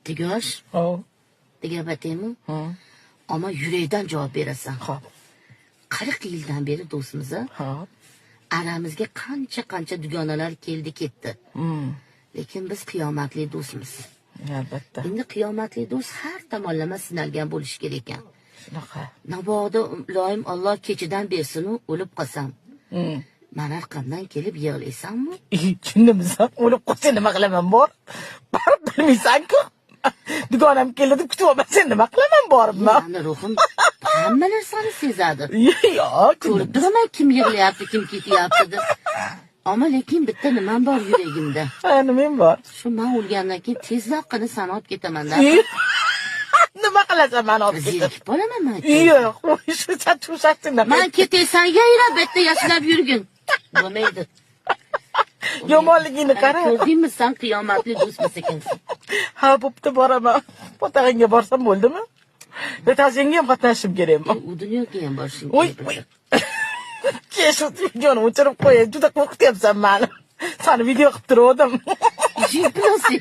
Digosh, Hop. Degan aytaymi? Ammo yurakdan javob berasan. Hop. 40 yildan beri do'stmiz, a? Hop. Aramizga qancha qancha dugonalar keldi ketdi. Lekin biz qiyomatli do'stmiz. Albatta. Endi qiyomatli do'st har tomonlama sinalgan bo'lishi kerak ekan. Shunaqa. Mabodo iloyim Alloh kechidan bersinu, o'lib qolsam. Mani orqamdan kelib yig'laysanmi? Tushundimisan? O'lib qolsang nima qilaman bor? Borib bilmaysan-ku. Dugonam keldi deb kutib olmasang nima qilaman borib man? Mani ruhim hamma narsani sezadi. Yo'q. Ko'rib turaman kim yig'layapti, kim ketyapti deb. Ammo lekin bitta nimam bor yuragimda. Ha, nimang bor? Shu man o'lgandan keyin tezroqqina sani olib ketaman da. Nima qilasan mani olib ketib? Zerikib qolaman man. Yo'q, shu shu. Man ketaysan, yayrab bitta yashnab yurgin. Bo'lmaydi. Yomonligingni qara. Ko'rdingmi, san qiyomatli do'stmiz ekansan. Ha, bo'pti, boraman. Potag'ingga borsam bo'ldimi? Yo, ta'ziyangga ham qatnashishim kerakmi? U dunyoga ham borishing Oy, kerak. Oy. Keyin shu videoni o'chirib qo'y, juda qo'rqityapsan mani. Sani video qilib turgandim. Jiplasi.